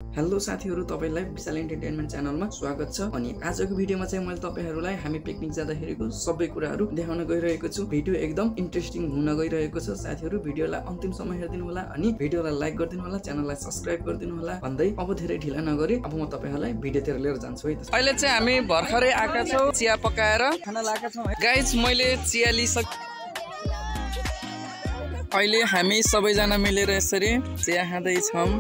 Hello साथीहरु, तपाईलाई विशाल entertainment च्यानलमा स्वागत छ। अनि आजको भिडियोमा चाहिँ मैले तपाईहरुलाई हामी पिकनिक जाँदाखेरिको सबै कुराहरु देखाउन गइरहेको छु। भिडियो एकदम इन्ट्रेस्टिङ हुन गइरहेको छ। साथीहरु, भिडियोलाई अन्तिम सम्म हेर्दिनु होला अनि भिडियोलाई लाइक गरिदिनु होला, च्यानललाई सब्स्क्राइब गरिदिनु होला भन्दै अब धेरै ढिला नगरी अब म तपाईहरुलाई भिडियोतिर लिएर जान्छु है त। अहिले चाहिँ हामी भर्खरै आका छौ, चिया पकाएर खाना लाएका छौ है गाइस। मैले चिया लिसक अहिले हामी सबैजना मिलेर यसरी चिया खाँदै छौं।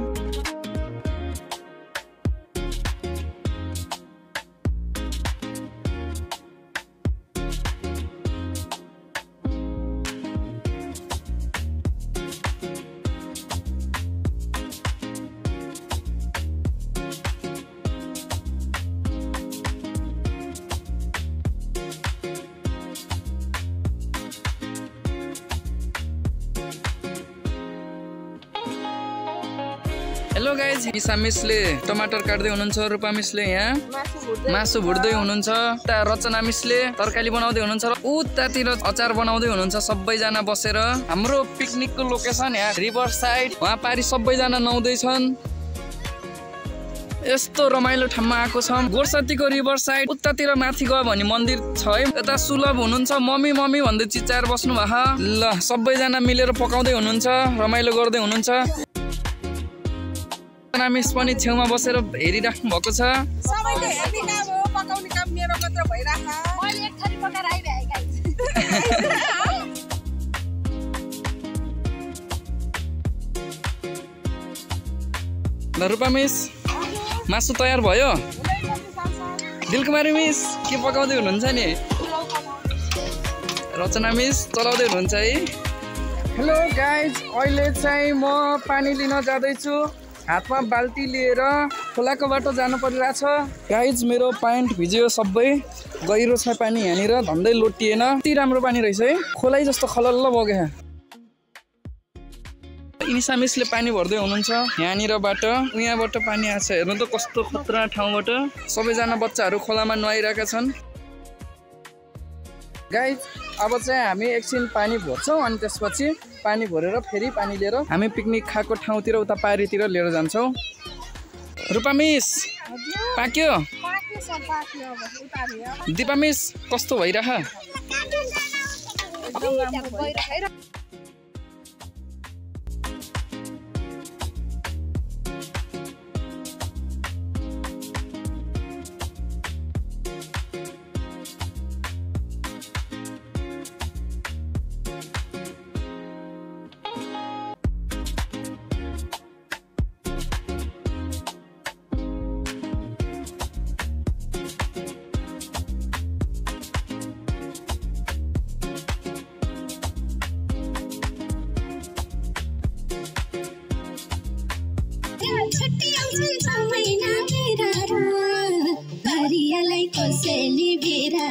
हेलो गाइज, ईसा मिसले टमाटर काट्दै हुनुहुन्छ, रूपा मिसले यहाँ मासु भुट्दै हुनुहुन्छ, रचना मिसले तरकारी बनाउँदै हुनुहुन्छ, उतातिर अचार बनाउँदै हुनुहुन्छ। सबैजना बसेर हाम्रो पिकनिकको लोकेसन यहाँ रिभर साइड, वहाँ पारी सबैजना नुहाउँदैछन्। यस्तो रमाइलो ठाउँमा आएको छौँ। गोरसतीको रिभर साइड उतातिर माथि गयो भने मन्दिर छ है। यता सुलभ हुनुहुन्छ, मम्मी मम्मी भन्दै चिच्चाएर बस्नु भएको। ल सबैजना मिलेर पकाउँदै हुनुहुन्छ, रमाइलो गर्दै हुनुहुन्छ। मिस पनि छेउमा बसेर हेरिराख्नु भएको छ। सबैले हेर्ने काम हो, पकाउने काम मेरो मात्र भइराछ। मैले एक थरी पकाएर आइभए गाइस। ल रूपा मिस, मासु तयार भयो। दिलकुमारी मिस के पकाउँदै हुनुहुन्छ नि? रचना मिस चलाउँदै हुनुहुन्छ है। हेलो गाइज, अहिले चाहिँ म पानी लिन जाँदैछु। हातमा बाल्टी लिएर खोलाको बाटो जानु परिरहेछ। गाइज मेरो प्यान्ट भिज्यो, सबै गहिरो छ पानी यहाँनिर, धन्दै लोटिएन। यति राम्रो पानी रहेछ है, खोलै जस्तो खलल्ल बग्यो। इनिसा मिसले पानी भर्दै हुनुहुन्छ यहाँनिरबाट, यहाँबाट पानी आछ। हेर्नु त कस्तो खतरा ठाउँबाट सबैजना बच्चाहरू खोलामा नुहाइरहेका छन्। गाइज अब चाहिँ हामी एकछिन पानी भर्छौँ अनि त्यसपछि पानी भरेर फेरि पानी लिएर हामी पिकनिक खाएको ठाउँतिर उता पारीतिर लिएर जान्छौँ। रूपा मिस पाक्यो? दिपा मिस कस्तो भइरह? छुट्टी आउँछन् छ महिना मेरा, हरियालाई कसैले बेरा।